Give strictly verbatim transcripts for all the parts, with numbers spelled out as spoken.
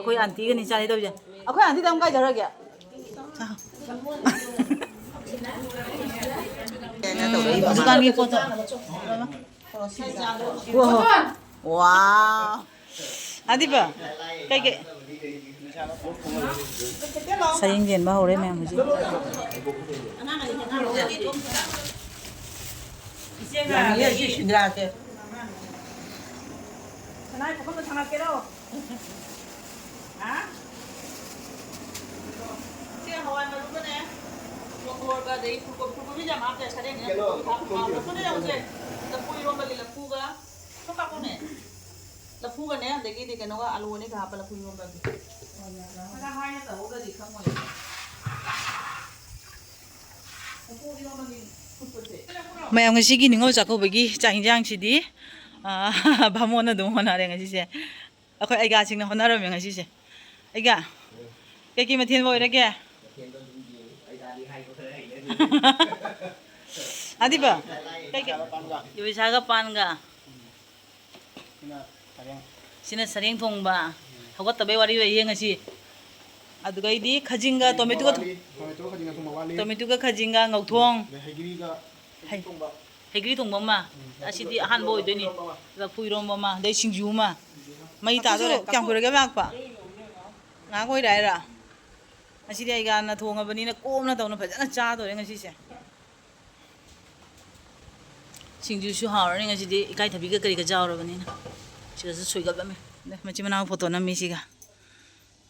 ꯑꯩꯈꯣꯏ ꯑꯟꯇꯤꯒꯅꯤ ꯆꯥꯅꯤ ꯇꯧꯔꯤꯁꯦ꯫ ꯑꯩꯈꯣꯏ ꯑꯟꯇꯤꯗ ꯑꯃꯨꯛ ꯀꯥꯏꯖꯔꯒꯦ? ꯗꯨꯀꯥꯟꯒꯤ ꯄꯣꯠꯇꯣ꯫ ꯋꯥ꯫ ꯑꯗꯤꯕ, ꯀꯩꯀꯩ? ꯁꯌꯦꯡ ꯌꯦꯟꯕ ꯍꯧꯔꯦ ꯃꯌꯥꯝ ꯍꯧꯖꯤꯛ꯫ ꯏꯆꯦ ꯉꯥꯏꯔꯒꯦ ꯑꯩ꯫ ꯁꯅꯥꯏ ꯄꯨꯈꯝꯗ ꯊꯥꯡꯒꯠꯀꯦꯔꯣ? ꯍꯥ? ꯁꯤ ꯍꯋꯥꯏ ꯃꯔꯨꯒꯅꯦ, ꯃꯣꯇꯣꯔꯒ ꯑꯗꯩ ꯐꯨꯜꯀꯣꯕꯤ, ꯐꯨꯜꯀꯣꯕꯤꯁꯦ ꯌꯥꯝ ꯍꯥꯞꯇꯦ, ꯁꯔꯦꯡꯅꯤꯅ ꯐꯨꯜꯀꯣꯕꯤ ꯍꯥꯞꯄ ꯍꯥꯎꯕ꯫ ꯂꯐꯨꯅꯦ ꯌꯦꯡꯉꯨꯁꯦ, ꯂꯐꯨ ꯏꯔꯣꯝꯕꯒꯤ ꯂꯐꯨꯒ, ꯁꯨꯝ ꯀꯥꯞꯄꯛꯎꯅꯦ꯫ ꯂꯐꯨꯒꯅꯦ, ꯑꯗꯒꯤꯗꯤ ꯀꯩꯅꯣꯒ, ꯑꯂꯨ ꯑꯅꯤꯒ ꯍꯥꯞꯄ ꯂꯐꯨ ꯏꯔꯣꯝꯕꯒꯤ꯫ ꯈꯔ ꯍꯥꯏꯅ ꯇꯧꯍꯧꯗ꯭ꯔꯗꯤ ꯈꯪꯉꯣꯏ꯫ ꯂꯐꯨ ꯏꯔꯣꯝꯕꯒꯤ ꯐꯨꯠꯄꯁꯦ꯫ ꯃꯌꯥꯝ ꯉꯁꯤꯒꯤ ꯅꯤꯉꯣꯜ ꯆꯥꯛꯀꯧꯕꯒꯤ ꯆꯥꯛ ꯍꯤꯟꯖꯥꯡꯁꯤꯗꯤ, ꯑꯥ, ꯕꯥꯃꯣꯟꯅ ꯑꯗꯨꯝ ꯍꯣꯠꯅꯔꯦ ꯉꯁꯤꯁꯦ꯫ ꯑꯩꯈꯣꯏ ꯑꯩꯒꯥꯁꯤꯡꯅ ꯍꯣꯠꯅꯔꯝꯃꯦ ꯉꯁꯤꯁꯦ꯫ ꯑꯩꯒꯥ, ꯀꯩꯀꯩ ꯃꯊꯦꯜ ꯑꯣꯏꯔꯒꯦ? ꯑꯗꯤꯕ, ꯀꯩꯀꯩ? ꯌꯣꯏꯁꯥꯒ ꯄꯥꯟꯒ꯫ ꯁꯤꯅ ꯁꯔꯦꯡ꯫ ꯁꯤꯅ ꯁꯔꯦꯡ ꯊꯣꯡꯕ꯫ ꯎꯝ꯫ ꯍꯧꯒꯠꯇꯕꯩ ꯋꯥꯔꯤ ꯑꯣꯏꯌꯦ ꯉꯁꯤ꯫ ꯑꯗꯨꯒꯩꯗꯤ ꯈꯥꯖꯤꯡꯒ ꯈꯥꯖꯤꯡ ꯇꯣꯃꯦꯇꯣꯒ ꯊꯣꯡꯕ ꯋꯥꯠꯂꯤ꯫ ꯊꯣꯡ-, ꯇꯣꯃꯦꯇꯣꯒ ꯈꯥꯖꯤꯡꯒ ꯊꯣꯡꯕ ꯋꯥꯠꯂꯤ꯫ ꯇꯣꯃꯦꯇꯣꯒ ꯈꯥꯖꯤꯡꯒ ꯉꯧꯊꯣꯡ꯫ ꯑꯗꯩ ꯍꯩꯒ꯭ꯔꯤꯒ ꯍꯩ-, ꯊꯣꯡꯕ꯫ ꯍꯩꯒ꯭ꯔꯤ ꯊꯣꯡꯕ ꯑꯃ꯫ ꯎꯝ, ꯑꯁꯤꯗꯤ ꯑꯍꯥꯟꯕ ꯂꯐꯨ ꯑꯣꯏꯗꯣꯏꯅꯤ꯫ ꯏꯔꯣꯝꯕ ꯑꯃ꯫ ꯂꯐꯨ ꯏꯔꯣꯝꯕ ꯑꯃ, ꯑꯗꯩ ꯁꯤꯡꯖꯨ ꯑꯃ꯫ ꯁꯤꯡꯖꯨ ꯑꯃ꯫ ꯃꯩ ꯇꯥꯗꯣꯔꯦ꯫ ꯀꯌꯥꯝ ꯀꯨꯏꯔꯒꯦ ꯂꯥꯛꯄ? ꯉꯥꯏꯍꯥꯛ ꯑꯣꯏꯔꯦ ꯍꯥꯏꯔꯣ? ꯉꯁꯤꯗꯤ ꯑꯩꯒꯥꯅ ꯊꯣꯡꯉꯕꯅꯤꯅ ꯀꯣꯝꯅ ꯇꯧꯅ ꯐꯖꯅ ꯆꯥꯗꯣꯔꯦ ꯉꯁꯤꯁꯦ꯫ ꯁꯤꯡꯖꯨꯁꯨ ꯍꯥꯎꯔꯅꯤ ꯉꯁꯤꯗꯤ, ꯏꯀꯥꯏꯊꯕꯤꯒ ꯀꯔꯤꯒ ꯌꯥꯎꯔꯕꯅꯤꯅ꯫ ꯁꯤꯗꯁꯨ ꯁꯣꯏꯒꯠꯂꯝꯃꯦ꯫ ꯃꯆꯤꯟ ꯃꯅꯥꯎ ꯐꯣꯇꯣ ꯅꯝꯃꯤ ꯁꯤꯒ꯫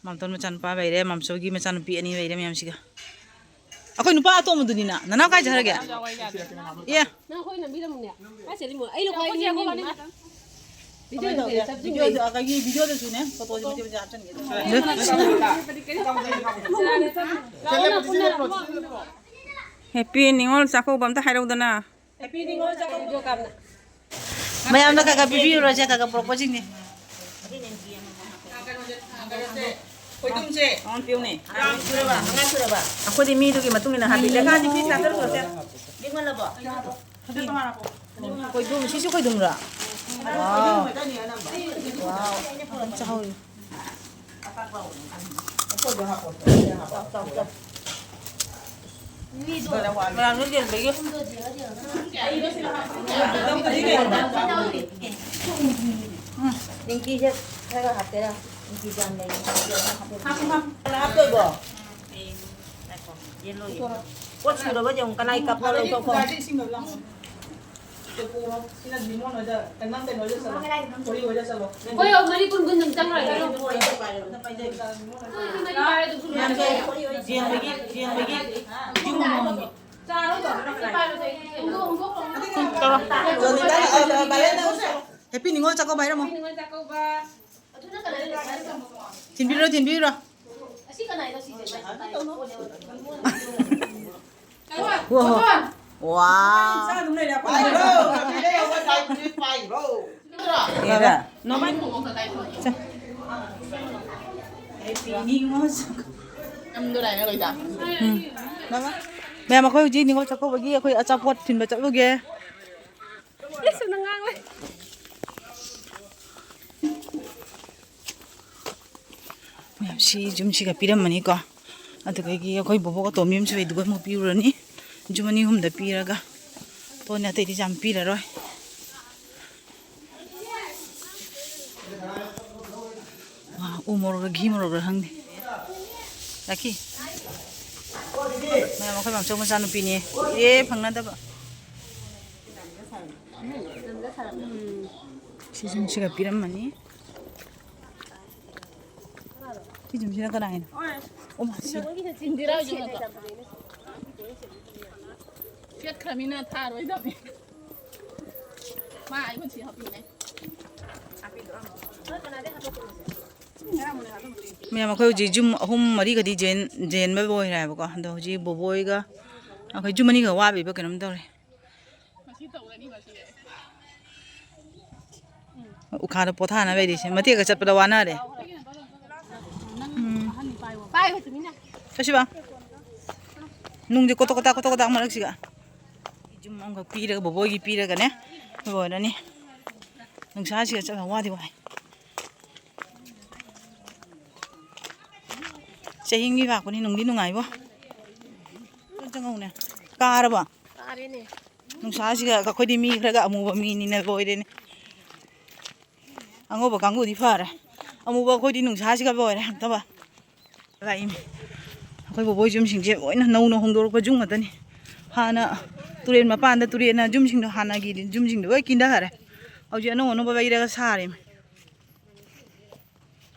ꯃꯥꯝꯇꯣꯟ ꯃꯆꯥꯅꯨꯄꯥ ꯂꯩꯔꯦ, ꯃꯥꯝꯆꯧꯒꯤ ꯃꯆꯥꯅꯨꯄꯤ ꯑꯅꯤ ꯂꯩꯔꯦ ꯃꯌꯥꯝꯁꯤꯒ꯫ ꯑꯩꯈꯣꯏ ꯅꯨꯄꯥ ꯑꯇꯣꯝꯕꯗꯨꯅꯤꯅ, ꯅꯅꯥꯎ ꯀꯥꯏ ꯆꯠꯈ꯭ꯔꯒꯦ? ꯑꯦ꯫ ꯅꯪ ꯑꯩꯈꯣꯏ ꯅꯝꯕꯤꯔꯝꯃꯨꯅꯦ꯫ ꯀꯥꯏ ꯆꯠꯂꯤꯃꯣ? ꯑꯩ ꯂꯣ-, ꯀꯥꯏ ꯂꯩꯅꯤ? ꯚꯤꯗꯤꯑꯣꯗ, ꯑꯩꯈꯣꯏꯒꯤ ꯚꯤꯗꯤꯑꯣꯗꯁꯨꯅꯦ, ꯐꯣꯇꯣꯁꯦ ꯃꯆꯦꯠ ꯃꯆꯦꯠ ꯍꯥꯞꯆꯤꯟꯒꯦ꯫ ꯍꯦꯄꯤ ꯅꯤꯉꯣꯜ ꯆꯥꯛꯀꯧꯕ ꯑꯝꯇ ꯍꯥꯏꯔꯧꯗꯅ꯫ ꯍꯦꯄꯤ ꯅꯤꯉꯣꯜ ꯆꯥꯛꯀꯧꯕ꯫ ꯃꯌꯥꯝꯗ ꯈꯔ ꯈꯔ ꯄꯤꯕꯤꯔꯨꯔꯁꯦ, ꯈꯔ ꯈꯔ ꯄꯨꯔꯛꯄꯁꯤꯡꯁꯦ꯫ ꯈꯣꯏꯗꯨꯝꯁꯦ꯫ ꯃꯉꯥ ꯄꯤꯌꯨꯅꯦ꯫ ꯃꯉꯥ ꯁꯨꯔꯕ? ꯃꯉꯥ ꯁꯨꯔꯕ? ꯑꯩꯈꯣꯏꯗꯤ ꯃꯤꯗꯨꯒꯤ ꯃꯇꯨꯡ ꯏꯟꯅ ꯍꯥꯞꯄꯤ꯫ ꯂꯦꯈꯥꯗꯤ ꯄꯤꯁ ꯇꯔꯥꯇꯔꯨꯛ ꯂꯣꯏꯁꯦ꯫ ꯂꯦꯡꯃꯜꯂꯕꯣ? ꯈꯣꯏꯗꯨꯝ, ꯁꯤꯁꯨ ꯈꯣꯏꯗꯨꯝꯔꯣ? ꯋꯥꯎ꯫ ꯋꯥꯎ꯫ ꯑꯗꯨꯝ ꯆꯥꯍꯧꯔꯤ꯫ ꯃꯌꯥꯝꯅ ꯌꯦꯟꯕꯒꯤ꯫ ꯎꯝ, ꯅꯤꯡꯀꯤꯁꯦ ꯈꯔ ꯍꯥꯞꯀꯦꯔꯥ? ꯅꯤꯡꯀꯤꯁꯦ ꯌꯥꯝ ꯂꯩ꯫ ꯍꯥꯞꯄꯣꯏꯕꯣ? ꯉꯥꯏꯈꯣ, ꯌꯦꯟ ꯂꯣꯏꯒꯦ꯫ ꯄꯣꯠ ꯁꯨꯗꯕꯁꯦ ꯑꯃꯨꯛ ꯀꯅꯥꯏ ꯀꯞꯅ ꯂꯧꯊꯣꯛꯈꯣ? ꯑꯩꯈꯣꯏ ꯌꯧ ꯃꯔꯤ ꯀꯨꯟ ꯀꯨꯟ ꯑꯗꯨꯝ ꯆꯪꯉꯛꯑꯣ꯫ ꯌꯦꯟꯕꯒꯤ, ꯌꯦꯟꯕꯒꯤ ꯌꯨꯝ ꯑꯃꯃꯝꯒꯤ꯫ ꯇꯧꯔꯣ꯫ ꯍꯦꯄꯤ ꯅꯤꯉꯣꯜ ꯆꯥꯛꯀꯧꯕ ꯍꯥꯏꯔꯝꯃꯣ꯫ ꯊꯤꯟꯕꯤꯔꯣ, ꯊꯤꯟꯕꯤꯔꯣ꯫ ꯋꯥ꯫ ꯋꯥ꯫ ꯄꯥꯏꯔꯣ꯫ ꯄꯥꯏꯔꯣ꯫ ꯁꯦ꯫ ꯎꯝ꯫ ꯃꯌꯥꯝ, ꯑꯩꯈꯣꯏ ꯍꯧꯖꯤꯛ ꯅꯤꯉꯣꯜ ꯆꯥꯛꯀꯧꯕꯒꯤ ꯑꯩꯈꯣꯏ ꯑꯆꯥꯄꯣꯠ ꯊꯤꯟꯕ ꯆꯠꯂꯨꯒꯦ꯫ ꯃꯌꯥꯝ ꯁꯤ ꯌꯨꯝꯁꯤꯒ ꯄꯤꯔꯝꯃꯅꯤꯀꯣ꯫ ꯑꯗꯨꯗꯒꯤ ꯑꯩꯈꯣꯏ ꯕꯣꯕꯣꯛ ꯑꯇꯣꯝꯕꯤ ꯑꯃꯁꯨ ꯂꯩꯗꯨꯒ ꯑꯃꯨꯛ ꯄꯤꯔꯨꯔꯅꯤ꯫ ꯌꯨꯝ ꯑꯅꯤ ꯑꯍꯨꯝꯗ ꯄꯤꯔꯒ ꯇꯣꯟꯅꯤ, ꯑꯇꯩꯗꯤ ꯌꯥꯝ ꯄꯤꯔꯔꯣꯏ꯫ ꯋꯥ, ꯎ ꯃꯣꯔꯣꯛꯔ ꯘꯤ ꯃꯣꯔꯣꯛꯔ ꯈꯪꯗꯦ꯫ ꯔꯥꯈꯤ꯫ ꯃꯌꯥꯝ ꯑꯩꯈꯣꯏ ꯃꯥꯝꯆꯧ ꯃꯆꯥꯅꯨꯄꯤꯅꯦ꯫ ꯀꯨꯏꯔꯦ ꯐꯪꯅꯗꯕ꯫ ꯁꯤꯁꯤꯡꯁꯤꯒ ꯄꯤꯔꯝꯃꯅꯤ꯫ ꯁꯤ ꯌꯨꯝꯁꯤꯅ ꯀꯅꯥꯒꯤꯅꯣ? ꯑꯣ, ꯃꯥ ꯁꯤ꯫ ꯆꯠꯈ꯭ꯔꯃꯤꯅ ꯊꯥꯔꯣꯏꯗꯕꯅꯤ꯫ ꯃꯥ ꯑꯩꯉꯣꯟꯗ ꯁꯤ ꯍꯥꯞꯄꯤꯅꯦ꯫ ꯃꯌꯥꯝ, ꯑꯩꯈꯣꯏ ꯍꯧꯖꯤꯛ ꯌꯨꯝ ꯑꯍꯨꯝ ꯃꯔꯤꯒꯗꯤ ꯖꯦꯟ-, ꯖꯦꯟꯕ ꯂꯣꯏꯔꯦ ꯍꯥꯏꯕꯀꯣ꯫ ꯑꯗꯣ ꯍꯧꯖꯤꯛ ꯕꯣꯕꯣꯏꯒ ꯑꯩꯈꯣꯏ ꯌꯨꯝ ꯑꯅꯤꯒ ꯋꯥꯠꯂꯤꯕ ꯀꯩꯅꯣꯝ ꯇꯧꯔꯦ꯫ ꯎꯈꯥꯗ ꯄꯣꯊꯥꯅ ꯂꯩꯔꯤꯁꯦ꯫ ꯃꯇꯦꯛꯀ ꯆꯠꯄꯗ ꯋꯥꯅꯔꯦ꯫ ꯎꯝ꯫ ꯆꯠꯁꯤꯕ꯫ ꯅꯨꯡꯁꯦ ꯀꯣꯇꯣꯛ ꯀꯣꯇꯥꯛ, ꯀꯣꯇꯣꯛ ꯀꯣꯇꯥꯛ ꯃꯔꯛꯁꯤꯒ꯫ ꯌꯨꯝ ꯑꯃꯈꯛ ꯄꯤꯔꯒ, ꯕꯣꯕꯣꯏꯒꯤ ꯄꯤꯔꯒꯅꯦ, ꯂꯣꯏꯔꯅꯤ꯫ ꯅꯨꯡꯁꯥꯁꯤꯒ ꯆꯠꯂ ꯋꯥꯗꯤ ꯋꯥꯏ꯫ ꯆꯍꯤ ꯑꯃꯒꯤ ꯂꯥꯛꯄꯅꯤ, ꯅꯨꯡꯗꯤ ꯅꯨꯡꯉꯥꯏꯕꯣ꯫ ꯆꯪꯍꯧꯅꯦ꯫ ꯀꯥꯔꯕꯣ? ꯀꯥꯔꯦꯅꯦ꯫ ꯅꯨꯡꯁꯥꯁꯤꯒ ꯑꯩꯈꯣꯏꯗꯤ ꯃꯤ ꯈꯔꯒ ꯑꯃꯨꯕ ꯃꯤꯅꯤꯅ ꯂꯣꯏꯔꯦꯅꯦ꯫ ꯑꯉꯧꯕ ꯀꯥꯡꯕꯨꯗꯤ ꯐꯔꯦ, ꯑꯃꯨꯕ ꯑꯩꯈꯣꯏꯗꯤ ꯅꯨꯡꯁꯥꯁꯤꯒ ꯂꯣꯏꯔꯦ ꯍꯟꯇꯕ꯫ ꯂꯥꯛꯏꯅꯦ꯫ ꯑꯩꯈꯣꯏ ꯕꯣꯕꯣꯏ ꯌꯨꯝꯁꯤꯡꯁꯦ ꯂꯣꯏꯅ ꯅꯧꯅ ꯍꯣꯡꯗꯣꯔꯛꯄ ꯌꯨꯝ ꯉꯥꯛꯇꯅꯤ꯫ ꯍꯥꯟꯅ ꯇꯨꯔꯦꯜ ꯃꯄꯥꯟꯗ ꯇꯨꯔꯦꯜꯅ ꯌꯨꯝꯁꯤꯡꯗꯣ, ꯍꯥꯟꯅꯒꯤ ꯌꯨꯝꯁꯤꯡꯗꯣ ꯂꯣꯏ ꯀꯤꯟꯊꯈꯔꯦ꯫ ꯍꯧꯖꯤꯛ ꯑꯅꯧ ꯑꯅꯧꯕ ꯂꯩꯔꯒ ꯁꯥꯔꯦ꯫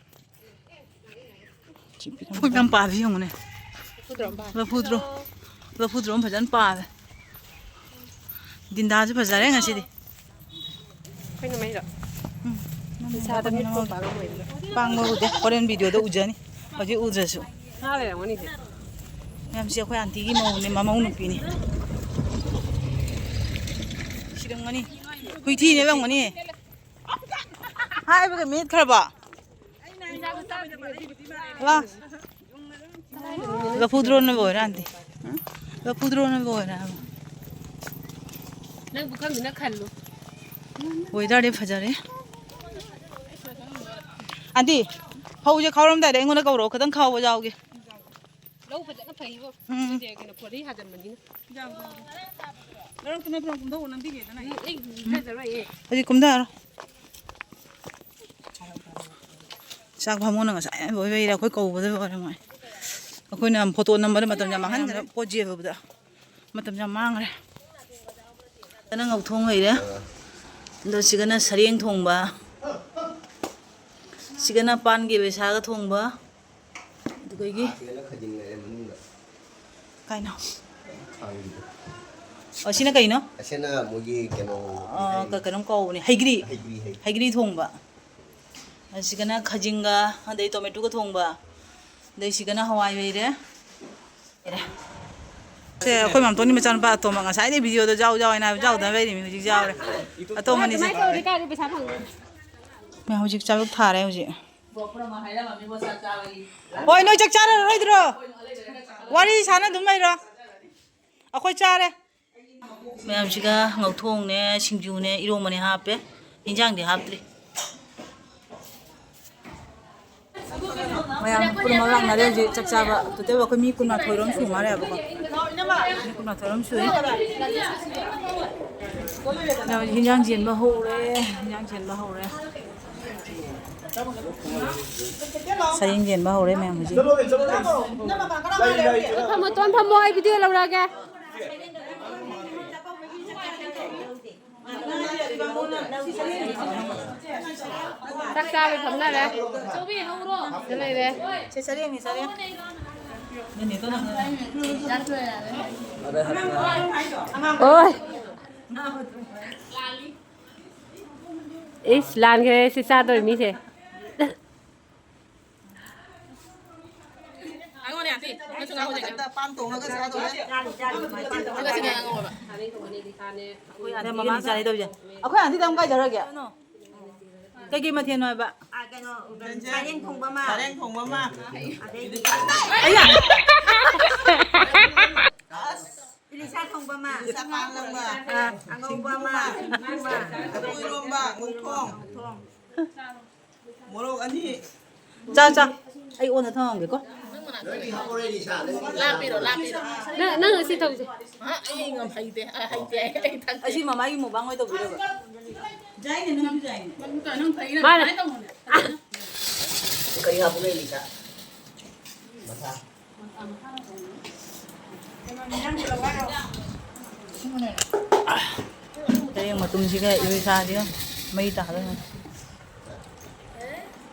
ꯂꯐꯨ ꯌꯥꯝ ꯄꯥꯜꯂꯤ ꯌꯦꯡꯉꯨꯅꯦ꯫ ꯂꯐꯨ ꯊꯔꯣ ꯑꯃ ꯄꯥꯜꯂꯤ꯫ ꯂꯐꯨ ꯊꯔꯣ, ꯂꯐꯨ ꯊꯔꯣ ꯑꯃ ꯐꯖꯅ ꯄꯥꯜꯂꯦ꯫ ꯗꯤꯟꯗꯥꯁꯨ ꯐꯖꯔꯦ ꯉꯁꯤꯗꯤ꯫ ꯑꯩꯈꯣꯏꯅ ꯃꯩꯗꯣ꯫ ꯎꯝ꯫ ꯏꯁꯥꯗ ꯃꯤꯠ ꯄꯥꯡꯕ ꯎꯗꯦ꯫ ꯄꯥꯡꯕ ꯎꯗꯦ꯫ ꯍꯣꯔꯦꯟ ꯚꯤꯗꯤꯑꯣꯗ ꯎꯖꯅꯤ꯫ ꯍꯧꯖꯤꯛ ꯎꯗ꯭ꯔꯁꯨ꯫ ꯁꯥ ꯂꯩꯔꯝꯒꯅꯤ ꯁꯦ꯫ ꯃꯌꯥꯝꯁꯤ ꯑꯩꯈꯣꯏ ꯑꯟꯇꯤꯒꯤ ꯃꯧꯅꯦ, ꯃꯃꯧ ꯅꯨꯄꯤꯅꯤ꯫ ꯁꯤꯔꯝꯒꯅꯤ꯫ ꯍꯨꯏ ꯊꯤ ꯅꯦꯠꯂꯝꯒꯅꯤ꯫ ꯍꯥꯏꯕꯒ ꯃꯦꯠꯈ꯭ꯔꯕ? ꯂꯥ꯫ ꯂꯐꯨ ꯊꯔꯣꯅ ꯂꯣꯏꯔꯦ, ꯑꯟꯇꯤ꯫ ꯂꯐꯨ ꯊꯔꯣꯅ ꯂꯣꯏꯔꯦ ꯍꯥꯏꯕ꯫ ꯅꯪ ꯄꯨꯈꯝꯗꯨꯅ ꯈꯜꯂꯨ꯫ Weatherꯗꯤ ꯐꯖꯔꯦ꯫ ꯑꯟꯇꯤ, ꯐꯧꯁꯦ ꯈꯥꯎꯔꯝꯗꯥꯏꯗ ꯑꯩꯉꯣꯟꯗ ꯀꯧꯔꯛꯑꯣ, ꯈꯤꯇꯪ ꯈꯥꯎꯕ ꯌꯥꯎꯒꯦ꯫ ꯂꯧ ꯐꯖꯅ ꯐꯩꯕꯣ꯫ ꯎꯝ꯫ ꯁꯤꯗꯤ ꯀꯩꯅꯣ ꯐꯣꯔꯤ ꯍꯥꯖꯤꯟꯕꯅꯤꯅ꯫ ꯂꯧꯔꯛꯇꯨꯅ ꯐꯅ ꯀꯨꯝꯊꯧꯑꯣ, ꯅꯝꯕꯤꯒꯦꯗꯅ ꯑꯩ꯫ ꯎꯝ, ꯑꯩ ꯀꯨꯝꯊꯔꯔꯣꯏ, ꯑꯩ꯫ ꯍꯧꯖꯤꯛ ꯀꯨꯝꯊꯔꯣ꯫ ꯆꯥꯛ ꯚꯥꯃꯣꯟꯅ ꯉꯁꯥꯏ ꯂꯣꯏ ꯂꯩꯔꯦ, ꯑꯩꯈꯣꯏ ꯀꯧꯕꯗ ꯂꯣꯏꯔꯦ ꯃꯣꯏ꯫ ꯑꯩꯈꯣꯏꯅ ꯐꯣꯇꯣ ꯅꯝꯕꯗ ꯃꯇꯝ ꯌꯥꯝ ꯃꯥꯡꯍꯟꯈ꯭ꯔꯦ, ꯄꯣꯠ ꯆꯦꯜꯂꯨꯕꯗ ꯃꯇꯝ ꯌꯥꯝ ꯃꯥꯡꯈ꯭ꯔꯦ꯫ ꯁꯤꯗꯅ ꯉꯧꯊꯣꯡ ꯂꯩꯔꯦ, ꯑꯗꯣ ꯁꯤꯒꯅ ꯁꯔꯦꯡ ꯊꯣꯡꯕ, ꯁꯤꯒꯅ ꯄꯥꯟꯒꯤ ꯕꯦꯁꯥꯒ ꯊꯣꯡꯕ, ꯑꯗꯨꯗꯒꯤ ꯁꯤꯒꯅ ꯈꯖꯤꯡ ꯂꯩꯔꯦ ꯃꯅꯨꯡꯗ꯫ ꯀꯥꯏꯅꯣ? ꯈꯥꯡꯒꯤꯗꯣ꯫ ꯑꯣ, ꯁꯤꯅ ꯀꯩꯅꯣ? ꯑꯁꯤꯅ ꯃꯣꯏꯒꯤ ꯀꯩꯅꯣ, ꯑ, ꯀꯩ ꯀ-, ꯍꯥꯏꯅꯤ? ꯀꯩꯅꯣꯝ ꯀꯧꯕꯅꯦ, ꯍꯩꯒ꯭ꯔꯤ꯫ ꯍꯩꯒ꯭ꯔꯤ, ꯍꯩꯒ꯭ꯔꯤ꯫ ꯍꯩꯒ꯭ꯔꯤ ꯊꯣꯡꯕ꯫ ꯑꯁꯤꯒꯅ ꯈꯥꯖꯤꯡꯒ, ꯑꯗꯩ ꯇꯣꯃꯦꯇꯣꯒ ꯊꯣꯡꯕ꯫ ꯑꯗꯩ ꯁꯤꯒꯅ ꯍꯋꯥꯏ ꯂꯩꯔꯦ꯫ ꯂꯩꯔꯦ꯫ ꯁꯦ, ꯑꯩꯈꯣꯏ ꯃꯥꯝꯇꯣꯟꯒꯤ ꯃꯆꯥꯅꯨꯄꯥ ꯑꯇꯣꯝꯕ, ꯉꯁꯥꯏꯗꯩ ꯚꯤꯗꯤꯑꯣꯗꯣ ꯌꯥꯎ, ꯌꯥꯎ ꯍꯥꯏꯅ ꯍꯥꯏꯕ, ꯌꯥꯎꯗꯅ ꯂꯩꯔꯤꯃꯤ, ꯍꯧꯖꯤꯛ ꯌꯥꯎꯔꯦ꯫ ꯑꯇꯣꯝꯕꯅꯤꯁꯦ꯫ ꯑꯗꯨꯃꯥꯏꯅ ꯇꯧꯔꯗꯤ ꯀꯥꯏꯗ ꯄꯩꯁꯥ ꯐꯪꯗꯣꯏꯅꯣ? ꯃꯌꯥꯝ ꯍꯧꯖꯤꯛ ꯆꯥꯛ ꯊꯥꯔꯦ ꯍꯧꯖꯤꯛ꯫ ꯍꯣꯏ, ꯅꯣꯏ ꯆꯥꯛ ꯆꯥꯔꯔꯣꯏꯗ꯭ꯔꯣ? ꯋꯥꯔꯤ ꯁꯥꯟꯅ ꯑꯗꯨꯝ ꯂꯩꯔꯣ꯫ ꯑꯩꯈꯣꯏ ꯆꯥꯔꯦ꯫ ꯃꯌꯥꯝꯁꯤꯒ ꯉꯧꯊꯣꯡꯅꯦ, ꯁꯤꯡꯖꯨꯅꯦ, ꯏꯔꯣꯝꯕꯅꯦ ꯍꯥꯞꯄꯦ꯫ ꯏꯟꯖꯥꯡꯗꯤ ꯍꯥꯞꯇ꯭ꯔꯤ꯫ ꯃꯌꯥꯝ ꯄꯨꯝꯅꯃꯛ ꯂꯥꯛꯅꯔꯦ ꯍꯧꯖꯤꯛ ꯆꯥꯛ ꯆꯥꯕ꯫ ꯇꯣꯇꯦꯜ ꯑꯩꯈꯣꯏ ꯃꯤ ꯀꯨꯟꯃꯥꯊꯣꯏꯔꯣꯝ ꯁꯨ ꯃꯥꯜꯂꯦꯕꯀꯣ꯫ ꯃꯤ ꯀꯨꯟꯃꯥꯊꯣꯏꯔꯣꯝ ꯁꯨꯏ꯫ ꯍꯤꯟꯖꯥꯡ ꯆꯦꯟꯕ ꯍꯧꯔꯦ꯫ ꯍꯤꯟꯖꯥꯡ ꯆꯦꯟꯕ ꯍꯧꯔꯦ꯫ ꯁꯔꯦꯡ ꯆꯦꯟꯕ ꯍꯧꯔꯦ ꯃꯌꯥꯝ ꯍꯧꯖꯤꯛ꯫ ꯐꯝꯃꯣ, ꯇꯣꯟ ꯐꯝꯃꯣ, ꯑꯩ ꯚꯤꯗꯤꯑꯣ ꯂꯧꯔꯛꯑꯒꯦ꯫ ꯆꯥꯛ ꯆꯥꯕꯩ ꯐꯝꯅꯔꯦ꯫ ꯁꯤ ꯂꯩꯔꯦ꯫ ꯁꯤ ꯁꯔꯦꯡꯅꯤ, ꯁꯔꯦꯡ꯫ ꯑꯣꯏ꯫ ꯏꯁ, ꯂꯥꯟꯈ꯭ꯔꯦ ꯁꯤ ꯆꯥꯗꯣꯏ ꯃꯤꯁꯦ꯫ ꯉꯥꯡꯉꯣꯅꯦ, ꯑꯥꯟꯇꯤ꯫ ꯅꯪꯁꯨ ꯉꯥꯡꯉꯣ, ꯆꯦꯆꯦ꯫ ꯃꯊꯛꯇ ꯄꯥꯟ ꯇꯣꯡꯉꯒ ꯆꯥꯗꯣꯔꯦ꯫ ꯁꯤꯒ ꯁꯤꯒ ꯉꯥꯡꯉꯣꯕ꯫ ꯑꯩꯈꯣꯏ ꯑꯥꯟꯇꯤꯒꯅꯤ ꯆꯥꯅꯤ ꯇꯧꯔꯤꯁꯦ꯫ ꯑꯩꯈꯣꯏ ꯑꯥꯟꯇꯤꯗ ꯑꯃꯨꯛ ꯀꯥꯏꯖꯔꯒꯦ? ꯀꯩꯀꯩ ꯃꯊꯦꯜꯅꯣ ꯍꯥꯏꯕ? ꯑꯥ, ꯀꯩꯅꯣ, ꯁꯔꯦꯡ ꯊꯣꯡꯕ ꯑꯃ꯫ ꯁꯔꯦꯡ ꯊꯣꯡꯕ ꯑꯃ꯫ ꯑꯗꯩꯗꯤ ꯑꯌꯥ! ꯑꯁ! ꯏꯂꯤꯁꯥ ꯊꯣꯡꯕ ꯑꯃ꯫ ꯏꯂꯤꯁꯥ ꯄꯥꯟ ꯂꯪꯕ꯫ ꯑꯥ꯫ ꯑꯉꯧꯕ ꯑꯃ, ꯁꯤꯡꯖꯨ ꯑꯃ꯫ ꯂꯐꯨ ꯏꯔꯣꯝꯕ, ꯃꯨꯛꯊꯣꯡ꯫ ꯃꯨꯛꯊꯣꯡ꯫ ꯃꯣꯔꯣꯛ ꯑꯅꯤ꯫ ꯆꯥ, ꯆꯥ꯫ ꯑꯩ ꯑꯣꯟꯅ ꯊꯝꯃꯝꯒꯦꯀꯣ꯫ ꯂꯥꯞꯄꯤꯔꯣ, ꯂꯥꯞꯄꯤꯔꯣ? ꯅꯪ, ꯅꯪ ꯑꯁꯤ ꯇꯧꯁꯦ꯫ ꯑ, ꯑꯩ ꯉꯝ ꯍꯩꯇꯦ꯫ ꯑ, ꯍꯩꯇꯦ꯫ ꯑꯩ ꯊꯛꯇꯦ꯫ ꯑꯁꯤ ꯃꯃꯥꯒꯤ ꯃꯨꯛꯕꯥꯡ ꯑꯣꯏ ꯇꯧꯕꯤꯔꯕ? ꯃꯥꯅ꯫ ꯀꯔꯤ ꯍꯥꯞꯄꯨꯒꯦ, ꯂꯤꯁꯥ? ꯃꯊꯥ꯫ ꯍꯌꯦꯡ ꯃꯇꯨꯝꯁꯤꯒ ꯏꯔꯣꯏ ꯁꯥꯁꯤꯒ ꯃꯩ ꯇꯥꯗꯣꯏꯅꯦ꯫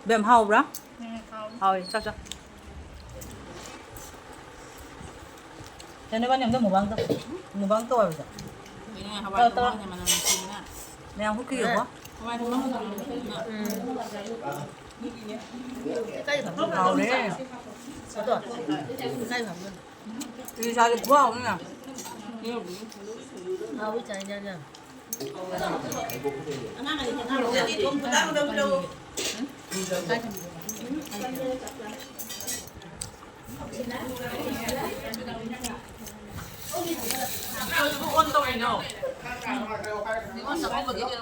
ꯕꯦꯝ, ꯍꯥꯎꯕ꯭ꯔꯥ? ꯎꯝ, ꯍꯥꯎꯋꯦ꯫ ꯍꯥꯎꯋꯦ, ꯆꯥ, ꯆꯥ꯫ ꯆꯦ, ꯅꯣꯏꯕꯥꯅꯤ ꯑꯝꯇ ꯃꯨꯛꯕꯥꯡ ꯇꯧ-, ꯃꯨꯛꯕꯥꯡ ꯇꯧ ꯍꯥꯏꯕꯗꯣ꯫ ꯀꯩꯅꯣ, ꯍꯋꯥꯏ ꯇꯧ, ꯇꯧ꯫ ꯊꯣꯡꯕ ꯍꯥꯏꯁꯦ ꯃꯅꯝ ꯅꯨꯡꯁꯤꯕꯅ꯫ ꯃꯌꯥꯝ ꯍꯨꯛꯈꯤꯒꯦꯀꯣ꯫ ꯍꯋꯥꯏ ꯊꯣꯡꯕ ꯃꯅꯝ ꯅꯨꯡꯁꯤꯕꯅ꯫ ꯎꯝ꯫ ꯍꯥꯎꯔꯦ꯫ ꯏꯂꯤꯁꯥꯁꯦ ꯈꯨꯍꯥꯎ ꯑꯃꯅꯦ꯫ ꯍꯥꯎꯕꯩ ꯆꯥꯡ ꯏꯟꯖꯥꯡ ꯌꯥꯝ꯫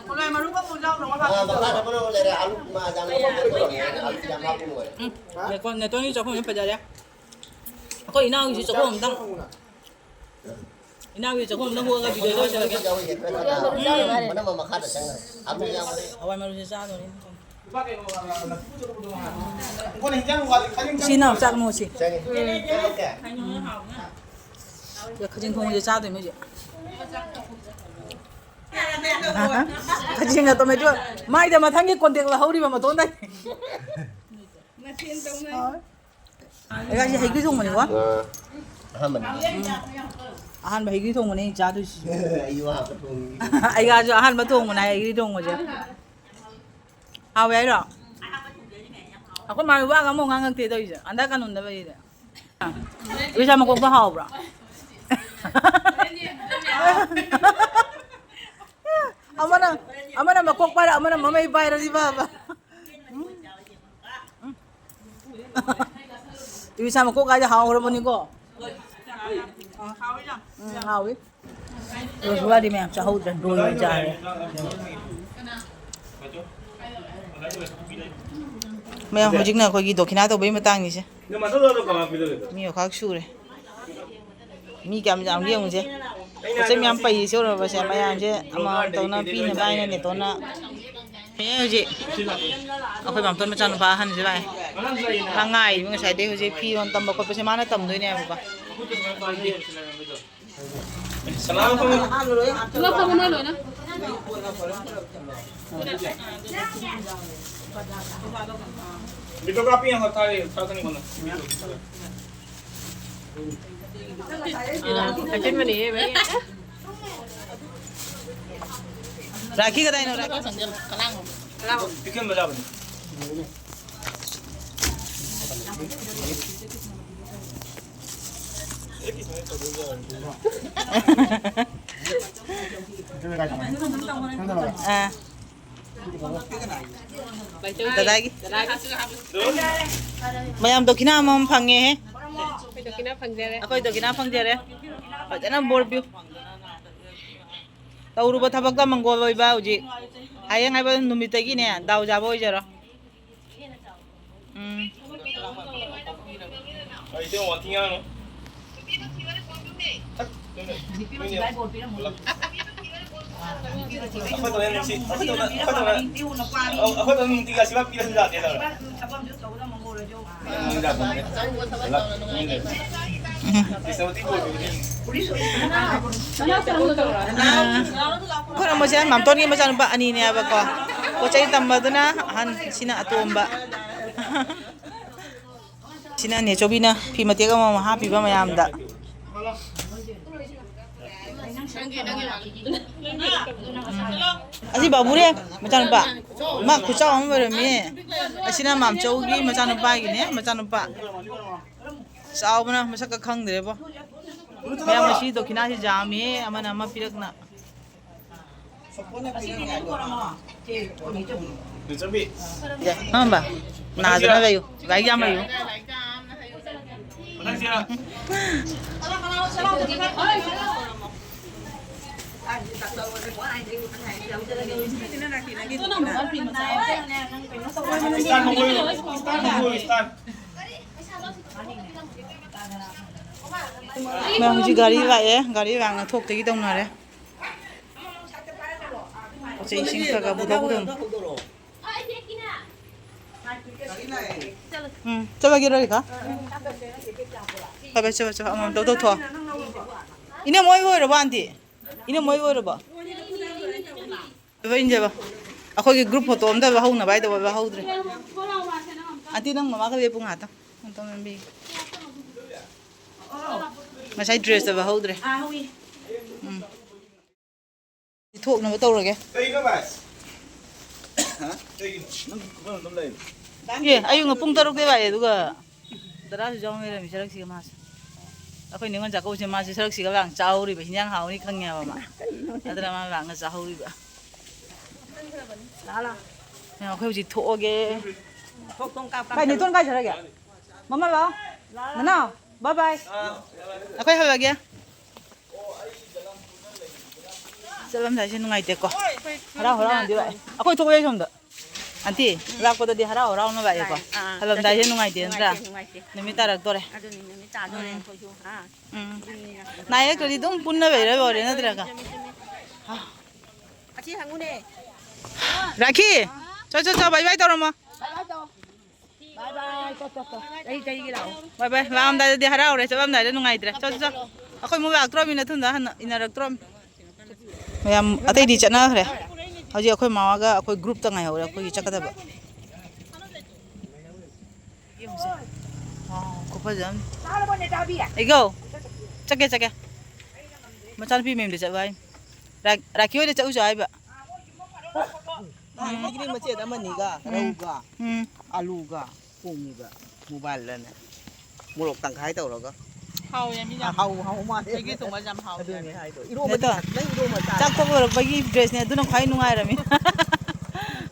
ꯀꯣꯂꯣꯏ ꯃꯔꯨ ꯀꯛꯄ ꯌꯥꯎꯗ꯭ꯔꯣ? ꯑꯥ, ꯃꯈꯥꯗ ꯃꯔꯨ ꯑꯃ ꯂꯩꯔꯦ, ꯑꯂꯨ ꯃꯥ ꯌꯥꯝ ꯂꯧꯕ ꯂꯣꯏꯔꯦ, ꯑꯂꯨ ꯌꯥꯝ ꯍꯥꯞꯄ ꯂꯣꯏꯔꯦ꯫ ꯎꯝ, ꯅꯦꯇꯣꯟ-, ꯅꯦꯇꯣꯟꯒꯤ ꯆꯥꯛꯈꯨꯝꯁꯦ ꯐꯖꯔꯦ꯫ ꯑꯩꯈꯣꯏ ꯏꯅꯥꯎꯒꯤꯁꯨ ꯆꯥꯛꯈꯨꯝ ꯑꯝꯇꯪ, ꯏꯅꯥꯎꯒꯤ ꯆꯥꯛꯈꯨꯝ ꯑꯝꯇꯪ ꯍꯣꯛꯑꯒ video ꯂꯣꯏꯁꯤꯜꯂꯒꯦ꯫ ꯌꯥꯎꯔꯤꯁꯦ, ꯈꯔ ꯈꯔ ꯃꯅꯝ ꯑꯃ ꯃꯈꯥꯗ ꯆꯪꯈ꯭ꯔꯦ꯫ ꯑꯂꯨ ꯌꯥꯎꯔꯦ꯫ ꯍꯋꯥꯏ ꯃꯔꯨꯁꯦ ꯆꯥꯗꯣꯔꯤ꯫ ꯁꯤ ꯏꯅꯥꯎ ꯆꯥꯛ ꯅꯣꯠꯁꯤ꯫ ꯆꯪꯉꯦ꯫ ꯈꯖꯤꯡ ꯊꯣꯡꯕꯁꯦ ꯆꯥꯗꯣꯏꯅꯦ ꯍꯧꯖꯤꯛ꯫ ꯈꯖꯤꯡꯒ tomato꯫ ꯃꯥꯏꯗ ꯃꯊꯪꯒꯤ contact ꯂꯧꯍꯧꯔꯤꯕ ꯃꯇꯣꯟꯗꯩ꯫ ꯃꯊꯦꯜ ꯇꯧꯅꯩ꯫ ꯑꯩꯒꯥꯁꯦ ꯍꯩꯒ꯭ꯔꯨ ꯊꯣꯡꯕꯅꯤꯀꯣ꯫ ꯑꯥ, ꯑꯍꯥꯟꯕꯅꯤ꯫ ꯑꯍꯥꯟꯕ ꯍꯩꯒ꯭ꯔꯨ ꯊꯣꯡꯕꯅꯦ ꯑꯩꯅ ꯆꯥꯗꯣꯏꯁꯤ꯫ ꯑꯩꯁꯨ ꯑꯍꯥꯟꯕ ꯊꯣꯡꯉꯤ꯫ ꯑꯩꯒꯥꯁꯨ ꯑꯍꯥꯟꯕ ꯊꯣꯡꯕꯅꯦ ꯍꯩꯒ꯭ꯔꯨ ꯊꯣꯡꯕꯁꯦ꯫ ꯍꯥꯎꯋꯦ ꯍꯥꯏꯔꯣ? ꯑꯩꯈꯣꯏ ꯃꯥ ꯋꯥꯒ ꯑꯃꯨꯛ ꯉꯥꯡꯉꯛꯇꯦ ꯇꯧꯔꯤꯁꯦ꯫ ꯍꯟꯗꯛ ꯀꯩꯅꯣꯗꯕꯩꯗ꯫ ꯏꯕꯦꯆꯥ ꯃꯀꯣꯛꯇꯣ ꯍꯥꯎꯕ꯭ꯔꯣ? ꯑꯃꯅ, ꯑꯃꯅ ꯃꯀꯣꯛ ꯄꯥꯏꯔ, ꯑꯃꯅ ꯃꯃꯩ ꯄꯥꯏꯔꯗꯤ ꯐꯕ꯫ ꯏꯕꯦꯆꯥ ꯃꯀꯣꯛ ꯀꯥꯏꯗ ꯍꯥꯎꯈ꯭ꯔꯕꯅꯤꯀꯣ꯫ ꯎꯝ, ꯍꯥꯎꯋꯤ꯫ ꯔꯣꯁꯒꯨꯂꯥꯗꯤ ꯃꯌꯥꯝ ꯆꯥꯍꯧꯗ꯭ꯔꯦ, ꯗꯣꯏ ꯑꯣꯏꯅ ꯆꯥꯔꯦ꯫ ꯃꯌꯥꯝ ꯍꯧꯖꯤꯛꯅ ꯑꯩꯈꯣꯏꯒꯤ ꯗꯣꯈꯤꯅꯥ ꯇꯧꯕꯒꯤ ꯃꯇꯥꯡꯅꯤꯁꯦ꯫ ꯃꯤ ꯑꯣꯈꯥꯛ ꯁꯨꯔꯦ꯫ ꯃꯤ ꯀꯌꯥꯝ ꯌꯥꯝꯒꯦ ꯌꯦꯡꯉꯨꯁꯦ꯫ ꯄꯣꯠ ꯆꯩ ꯃꯌꯥꯝ ꯄꯩꯔꯤꯁꯦ ꯎꯔꯕꯁꯦ, ꯃꯌꯥꯝꯁꯦ ꯑꯃꯃꯝ ꯇꯧꯅ ꯄꯤꯅꯕ ꯍꯥꯏꯅ ꯅꯦꯇꯣꯟꯅ꯫ ꯑꯦ, ꯍꯧꯖꯤꯛ ꯑꯩꯈꯣꯏ ꯃꯥꯝꯇꯣꯟ ꯃꯆꯥꯅꯨꯄꯥ ꯑꯍꯟꯁꯦ ꯂꯥꯛꯑꯦ꯫ ꯃꯥ ꯉꯥꯏꯔꯤꯕ ꯉꯁꯥꯏꯗꯩ, ꯍꯧꯖꯤꯛ ꯐꯤꯔꯣꯟ ꯇꯝꯕ ꯈꯣꯠꯄꯁꯦ ꯃꯥꯅ ꯇꯝꯗꯣꯏꯅꯦꯕꯀꯣ꯫ ꯄꯨꯂꯞ ꯐꯝꯃꯣ ꯅꯣꯏ ꯂꯣꯏꯅ꯫ Video copy ꯌꯥꯝ ꯊꯥꯔꯦ, ꯊꯥꯔꯛꯀꯅꯤ ꯀꯣꯟꯅ꯫ ꯑꯥ, ꯑꯆꯤꯟꯕꯅꯦꯍꯦ, ꯚꯥꯏ꯫ ꯔꯥꯈꯤ ꯀꯗꯥꯏꯅꯣ, ꯔꯥꯈꯤ? ꯄꯤꯛꯍꯟꯕ ꯌꯥꯕꯅꯤ꯫ ꯑꯥ꯫ ꯗꯗꯥꯒꯤ꯫ ꯃꯌꯥꯝ ꯗꯣꯈꯤꯅꯥ ꯑꯃꯃꯝ ꯐꯪꯉꯦꯍꯦ꯫ ꯑꯩꯈꯣꯏ ꯗꯣꯈꯤꯅꯥ ꯐꯪꯖꯔꯦ꯫ ꯑꯩꯈꯣꯏ ꯗꯣꯈꯤꯅꯥ ꯐꯪꯖꯔꯦ꯫ ꯐꯖꯅ ꯕꯣꯔ ꯄꯤꯌꯨ꯫ ꯇꯧꯔꯨꯕ ꯊꯕꯛꯇ ꯃꯪꯒꯣꯜ ꯑꯣꯏꯕ ꯍꯧꯖꯤꯛ꯫ ꯍꯌꯦꯡ ꯍꯥꯏꯕ ꯅꯨꯃꯤꯠꯇꯒꯤꯅꯦ ꯗꯥꯎ ꯌꯥꯕ ꯑꯣꯏꯖꯔꯣ꯫ ꯎꯝ꯫ ꯑꯩꯈꯣꯏꯗꯧꯅ ꯅꯨꯡꯁꯤ-, ꯑꯩꯈꯣꯏꯗꯧꯅ, ꯑꯩꯈꯣꯏꯗꯧꯅ, ꯑꯩꯈꯣꯏꯗꯧꯅ ꯅꯨꯡꯇꯤꯒꯤ ꯑꯁꯤꯃ ꯄꯤꯔꯁꯨ ꯌꯥꯗꯦ ꯇꯧꯔꯦ꯫ ꯈꯨꯔꯨꯝꯕꯁꯦ ꯃꯥꯝꯇꯣꯟꯒꯤ ꯃꯆꯥꯅꯨꯄꯥ ꯑꯅꯤꯅꯦꯕꯀꯣ꯫ ꯄꯣꯠ ꯆꯩ ꯇꯝꯕꯗꯨꯅ ꯑꯍꯟ, ꯁꯤꯅ ꯑꯇꯣꯝꯕ꯫ ꯁꯤꯅ ꯅꯦꯆꯧꯕꯤꯅ ꯐꯤ ꯃꯇꯦꯛ ꯑꯃꯃꯝ ꯍꯥꯞꯄꯤꯕ ꯃꯌꯥꯝꯗ꯫ ꯑꯁꯤ ꯕꯥꯕꯨꯔꯦ ꯃꯆꯥꯅꯨꯄꯥ꯫ ꯃꯥ ꯈꯨꯆꯥꯎ ꯑꯃ ꯑꯣꯏꯔꯝꯃꯤ꯫ ꯑꯁꯤꯅ ꯃꯥꯝꯆꯧꯒꯤ ꯃꯆꯥꯅꯨꯄꯥꯒꯤꯅꯦ, ꯃꯆꯥꯅꯨꯄꯥ꯫ ꯆꯥꯎꯕꯅ ꯃꯁꯛꯀ ꯈꯪꯗ꯭ꯔꯦꯕꯣ꯫ ꯃꯌꯥꯝ ꯉꯁꯤ ꯗꯣꯈꯤꯅꯥꯁꯤ ꯌꯥꯝꯃꯤ, ꯑꯃꯅ ꯑꯃ ꯄꯤꯔꯛꯅ꯫ ꯅꯦꯆꯧꯕꯤ꯫ ꯑꯃꯝꯕ, ꯅꯥꯗꯅ ꯂꯩꯌꯨ, ꯂꯥꯏꯔꯤꯛ ꯌꯥꯝ ꯍꯩꯌꯨ꯫ ꯃꯊꯪꯁꯤꯗ꯫ ꯏꯁꯇꯥꯔ ꯃꯈꯣꯏ, ꯏꯁꯇꯥꯔ ꯃꯈꯣꯏ, ꯏꯁꯇꯥꯔ꯫ ꯃꯌꯥꯝ ꯍꯧꯖꯤꯛ ꯒꯥꯔꯤ ꯂꯥꯛꯑꯦ, ꯒꯥꯔꯤ ꯂꯥꯛꯅ ꯊꯣꯛꯇꯒꯤ ꯇꯧꯅꯔꯦ꯫ ꯄꯣꯠ ꯆꯩꯁꯤꯡ ꯈꯔ ꯈꯔ ꯄꯨꯊꯣꯛ ꯄꯨꯊꯣꯛ꯫ ꯎꯝ, ꯆꯠꯂꯒꯦꯔꯣ, ꯔꯦꯈꯥ? ꯐꯔꯦ, ꯆꯠꯂꯣ, ꯆꯠꯂꯣ, ꯑꯃꯃꯝ ꯇꯧ, ꯇꯧꯊꯣꯛꯑꯣ꯫ ꯏꯅꯝꯃ ꯍꯣꯏ ꯑꯣꯏꯔꯕꯣ, ꯑꯟꯇꯤ? ꯏꯅꯝꯃ ꯍꯣꯏ ꯑꯣꯏꯔꯕꯣ? ꯏꯟꯖꯕ, ꯏꯟꯖꯕ꯫ ꯑꯩꯈꯣꯏꯒꯤ group photo ꯑꯝꯇ ꯂꯧꯍꯧꯅꯕ ꯍꯥꯏꯗꯧꯕ ꯂꯧꯍꯧꯗ꯭ꯔꯦ꯫ ꯑꯟꯇꯤ, ꯅꯪ ꯃꯃꯥꯒ ꯂꯦꯞꯄꯨ ꯉꯥꯏꯍꯥꯛꯇꯪ꯫ ꯑꯝꯇ ꯅꯝꯕꯤꯒꯦ꯫ ꯉꯁꯥꯏ dress ꯇꯣ ꯂꯧꯍꯧꯗ꯭ꯔꯦ꯫ ꯎꯝ꯫ ꯊꯣꯛꯅꯕ ꯇꯧꯔꯒꯦ꯫ ꯀꯩꯅꯣ ꯚꯥꯏ? ꯍꯥ? ꯀꯩꯒꯤꯅꯣ? ꯅꯪ ꯈꯨꯕꯝ ꯑꯗꯨꯝ ꯂꯩ꯫ ꯑꯦ, ꯑꯌꯨꯛꯅ ꯄꯨꯡ ꯇꯔꯨꯛꯇꯩ ꯂꯥꯛꯑꯦ, ꯑꯗꯨꯒ ꯗꯗꯥꯁꯨ ꯌꯥꯎ ꯂꯩꯔꯝꯃꯤ, ꯆꯔꯛꯁꯤꯒ ꯃꯥꯁꯦ꯫ ꯑꯩꯈꯣꯏ ꯅꯤꯉꯣꯜ ꯆꯥꯛꯀꯧꯕꯁꯦ ꯃꯥꯁꯦ ꯆꯔꯛꯁꯤꯒ ꯂꯥꯛ ꯆꯥꯍꯧꯔꯤꯕ, ꯍꯤꯟꯖꯥꯡ ꯍꯥꯎꯅꯤ ꯈꯪꯉꯦꯕ ꯃꯥ꯫ ꯑꯗꯨꯅ ꯃꯥ ꯂꯥꯛꯅ ꯆꯥꯍꯧꯔꯤꯕ꯫ ꯑꯩꯈꯣꯏ ꯍꯧꯖꯤꯛ ꯊꯣꯛꯑꯒꯦ꯫ ꯀꯥꯏ, ꯅꯦꯇꯣꯟ ꯀꯥꯏ ꯆꯠꯈ꯭ꯔꯒꯦ? ꯃꯃꯥ ꯂꯥꯛꯑꯣ꯫ ꯅꯅꯥꯎ, bye bye꯫ ꯑꯩꯈꯣꯏ ꯍꯜꯂꯒꯦ꯫ ꯆꯠꯂꯝꯗꯥꯏꯁꯦ ꯅꯨꯡꯉꯥꯏꯇꯦꯀꯣ꯫ ꯍꯔꯥꯎ ꯍꯔꯥꯎꯅꯗꯤ ꯂꯥꯛꯑꯦ꯫ ꯑꯩꯈꯣꯏ ꯊꯣꯛꯂꯛꯑꯦ ꯁꯣꯝꯗ꯫ ꯑꯟꯇꯤ, ꯂꯥꯛꯄꯗꯗꯤ ꯍꯔꯥꯎ ꯍꯔꯥꯎꯅ ꯂꯥꯛꯑꯦꯀꯣ꯫ ꯑꯥ, ꯍꯜꯂꯝꯗꯥꯏꯁꯦ ꯆꯠꯁꯦ꯫ ꯅꯨꯡꯉꯥꯏꯇꯦ ꯅꯠꯇ꯭ꯔꯥ? ꯅꯨꯡꯉꯥꯏꯇꯦ, ꯅꯨꯡꯉꯥꯏꯇꯦ꯫ ꯅꯨꯃꯤꯠ ꯇꯥꯔꯛꯇꯣꯔꯦ꯫ ꯑꯗꯨꯅꯤ, ꯅꯨꯃꯤꯠ ꯇꯥꯗꯣꯔꯦ ꯎꯝ꯫ ꯑꯩꯈꯣꯏꯁꯨ꯫ ꯍꯥ? ꯎꯝ꯫ ꯑꯗꯨꯅꯤꯅ꯫ ꯅꯥꯏꯌꯦ ꯀꯔꯤ ꯑꯗꯨꯝ ꯄꯨꯟꯅ ꯂꯩꯔ ꯂꯣꯏꯔꯦ ꯅꯠꯇ꯭ꯔꯒ? ꯆꯨꯝꯃꯤ, ꯆꯨꯝꯃꯤ꯫ ꯑꯥ꯫ ꯑꯁꯤ ꯍꯪꯉꯨꯅꯦ꯫ ꯔꯥꯈꯤ! ꯆꯣ, ꯆꯣ, ꯆꯣ, ꯕꯥꯏ ꯕꯥꯏ ꯇꯧꯔꯝꯃꯣ꯫ ꯕꯥꯏ ꯕꯥꯏ ꯇꯧ꯫ ꯕꯥꯏ ꯕꯥꯏ, ꯆꯣ, ꯆꯣ, ꯆꯣ꯫ ꯆꯍꯤ ꯆꯍꯤꯒꯤ ꯂꯥꯛꯑꯣ꯫ ꯕꯥꯏ ꯕꯥꯏ꯫ ꯂꯥꯛꯑꯝꯗꯥꯏꯗꯗꯤ ꯍꯔꯥꯎꯔꯦ, ꯆꯠꯂꯝꯗꯥꯏꯗ ꯅꯨꯡꯉꯥꯏꯇ꯭ꯔꯦ꯫ ꯆꯣ, ꯆꯣ, ꯆꯣ꯫ ꯑꯩꯈꯣꯏ ꯑꯃꯨꯛ ꯂꯥꯛꯇ꯭ꯔꯣꯃꯤ ꯅꯊꯨꯟꯗ ꯍꯟꯅ ꯏꯟꯅꯔꯛꯇ꯭ꯔꯣꯃꯤ꯫ ꯃꯌꯥꯝ ꯑꯇꯩꯗꯤ ꯆꯠꯅꯈ꯭ꯔꯦ꯫ ꯍꯧꯖꯤꯛ ꯑꯩꯈꯣꯏ ꯃꯥꯒ ꯑꯩꯈꯣꯏ ꯒ꯭ꯔꯨꯞꯇ ꯉꯥꯏꯍꯧꯔꯦ ꯑꯩꯈꯣꯏꯒꯤ ꯆꯠꯀꯗꯕ꯫ ꯌꯦꯡꯉꯨꯁꯦ꯫ ꯋꯥꯎ, ꯈꯨꯐꯖ ꯑꯃꯅꯤ꯫ ꯏꯒꯣ, ꯆꯠꯀꯦ, ꯆꯠꯀꯦ꯫ ꯃꯆꯥꯅꯨꯄꯤ ꯃꯌꯨꯝꯗ ꯆꯠꯂꯨ ꯍꯥꯏ꯫ ꯔꯥ-, ꯔꯥꯈꯤ ꯍꯣꯏꯗ ꯆꯠꯂꯨꯁꯦ ꯍꯥꯏꯕ꯫ ꯃꯥꯒꯤꯗꯤ ꯃꯆꯦꯠ ꯑꯃꯅꯤꯒ ꯎꯝ꯫ ꯔꯧꯒ ꯎꯝ꯫ ꯑꯂꯨꯒ ꯊꯣꯡꯉꯤꯕ ꯃꯣꯕꯥꯏꯜꯗꯅꯦ꯫ ꯃꯣꯔꯣꯛ ꯇꯪꯈꯥꯏ ꯇꯧꯔꯒ꯫ ꯍꯥꯎꯋꯦ, ꯃꯤ ꯌꯥꯝ ꯍꯥꯎ, ꯍꯥꯎ ꯃꯥꯜꯂꯦ꯫ ꯆꯒꯦ ꯊꯣꯡꯕ ꯌꯥꯝ ꯍꯥꯎꯋꯦ꯫ ꯑꯗꯨꯅꯦ ꯍꯥꯏꯗꯣ꯫ ꯏꯔꯣꯝꯕꯗꯤ ꯅꯠꯇ꯭ꯔꯣ? ꯅꯪ ꯏꯔꯣꯝꯕ ꯆꯥꯔꯕ? ꯆꯥꯛ ꯇꯣꯛ ꯂꯣꯏꯔꯛꯄꯒꯤ ꯗ꯭ꯔꯦꯁꯅꯦ, ꯑꯗꯨꯅ ꯈ꯭ꯋꯥꯏ ꯅꯨꯡꯉꯥꯏꯔꯝꯃꯤ꯫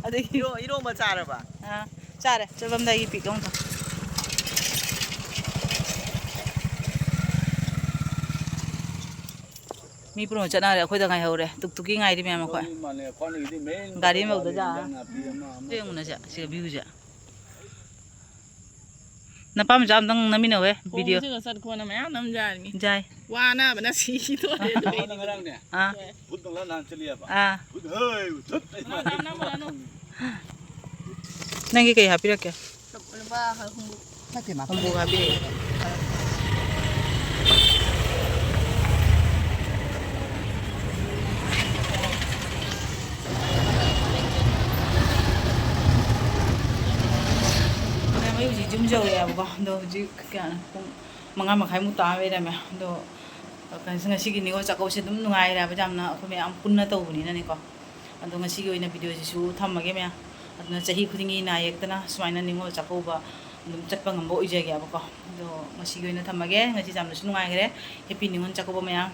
ꯑꯗꯒꯤ ꯏꯔꯣ-, ꯏꯔꯣꯝꯕ ꯆꯥꯔꯕ? ꯑꯥ, ꯆꯥꯔꯦ꯫ ꯆꯠꯂꯝꯗꯥꯏꯒꯤ ꯄꯤꯛ ꯑꯃ ꯊꯝ-, ꯃꯤ ꯄꯨꯝꯅꯃꯛ ꯆꯠꯅꯔꯦ, ꯑꯩꯈꯣꯏꯗ ꯉꯥꯏꯍꯧꯔꯦ꯫ ꯇꯨꯛ ꯇꯨꯛꯀꯤ ꯉꯥꯏꯔꯤ ꯃꯌꯥꯝ ꯑꯩꯈꯣꯏ꯫ ꯃꯥꯅꯦ, ꯈ꯭ꯋꯥꯏꯗꯒꯤꯗꯤ ꯃꯦꯟ ꯒꯥꯔꯤ ꯃꯧꯗ ꯖꯥ-, ꯏꯟꯖꯥꯡ ꯅꯥꯄꯤ ꯑꯃ ꯑꯃ ꯁꯤ ꯌꯦꯡꯉꯨꯅꯁꯦ, ꯁꯤꯒ ꯚ꯭ꯌꯨꯁꯦ꯫ ꯅꯄꯥꯝꯆꯥ ꯑꯝꯇꯪ ꯅꯝꯃꯤꯟꯅꯧꯍꯦ, ꯚꯤꯗꯤꯑꯣ꯫ ꯈꯣꯡꯁꯤꯒ ꯆꯠ ꯈꯣꯠꯅ ꯃꯌꯥꯝ ꯅꯝꯖꯥꯔꯤꯃꯤ꯫ ꯖꯥꯏ꯫ ꯋꯥꯅꯕꯅ ꯁꯤꯗꯣꯔꯦ ꯑꯗꯨꯗꯩꯗꯤ꯫ ꯅꯉꯣꯟꯗ ꯉꯔꯥꯡꯅꯦ, ꯑꯥ꯫ ꯚꯨꯠ ꯅꯪꯂ ꯅꯍꯥꯟ ꯆꯠꯂꯤꯑꯕ? ꯑꯥ꯫ ꯚꯨꯠ, ꯍꯩ, ꯚꯨꯠ! ꯅꯪꯒꯤ ꯀꯩ ꯍꯥꯞꯄꯤꯔꯛꯀꯦ? ꯂꯨꯄꯥ ꯍꯨꯝꯐꯨ꯫ ꯅꯠꯇꯦ, ꯃꯥ ꯍꯨꯝꯐꯨ ꯍꯥꯞꯄꯤꯔꯛꯑꯦ꯫ ꯃꯌꯥꯝ, ꯑꯩ ꯍꯧꯖꯤꯛ ꯌꯨꯝ ꯌꯧꯔꯛꯑꯦꯕꯀꯣ꯫ ꯑꯗꯣ ꯍꯧꯖꯤꯛ ꯀꯌꯥꯅꯣ? ꯄꯨꯡ ꯃꯉꯥ ꯃꯈꯥꯏꯃꯨꯛ ꯇꯥ ꯂꯩꯔꯝꯃꯦ꯫ ꯑꯗꯣ ꯀꯩꯅꯣ, ꯉꯁꯤꯒꯤ ꯅꯤꯉꯣꯜ ꯆꯥꯛꯀꯧꯕꯁꯦ ꯑꯗꯨꯝ ꯅꯨꯡꯉꯥꯏꯔꯦ ꯍꯥꯏꯕ, ꯌꯥꯝꯅ ꯑꯩꯈꯣꯏ ꯃꯌꯥꯝ ꯄꯨꯟꯅ ꯇꯧꯕꯅꯤꯅꯅꯦꯀꯣ꯫ ꯑꯗꯣ ꯉꯁꯤꯒꯤ ꯑꯣꯏꯅ ꯚꯤꯗꯤꯑꯣꯁꯤꯁꯨ ꯊꯝꯃꯒꯦ ꯃꯌꯥꯝ꯫ ꯑꯗꯨꯅ ꯆꯍꯤ ꯈꯨꯗꯤꯡꯒꯤ ꯅꯥ ꯌꯦꯛꯇꯅ ꯁꯨꯃꯥꯏꯅ ꯅꯤꯉꯣꯜ ꯆꯥꯛꯀꯧꯕ ꯑꯗꯨꯝ ꯆꯠꯄ ꯉꯝꯕ ꯑꯣꯏꯖꯒꯦꯕꯀꯣ꯫ ꯑꯗꯣ ꯉꯁꯤꯒꯤ ꯑꯣꯏꯅ ꯊꯝꯃꯒꯦ꯫ ꯉꯁꯤ ꯌꯥꯝꯅꯁꯨ ꯅꯨꯡꯉꯥꯏꯈ꯭ꯔꯦ꯫ Happy ꯅꯤꯉꯣꯜ ꯆꯥꯛꯀꯧꯕ ꯃꯌꯥꯝ꯫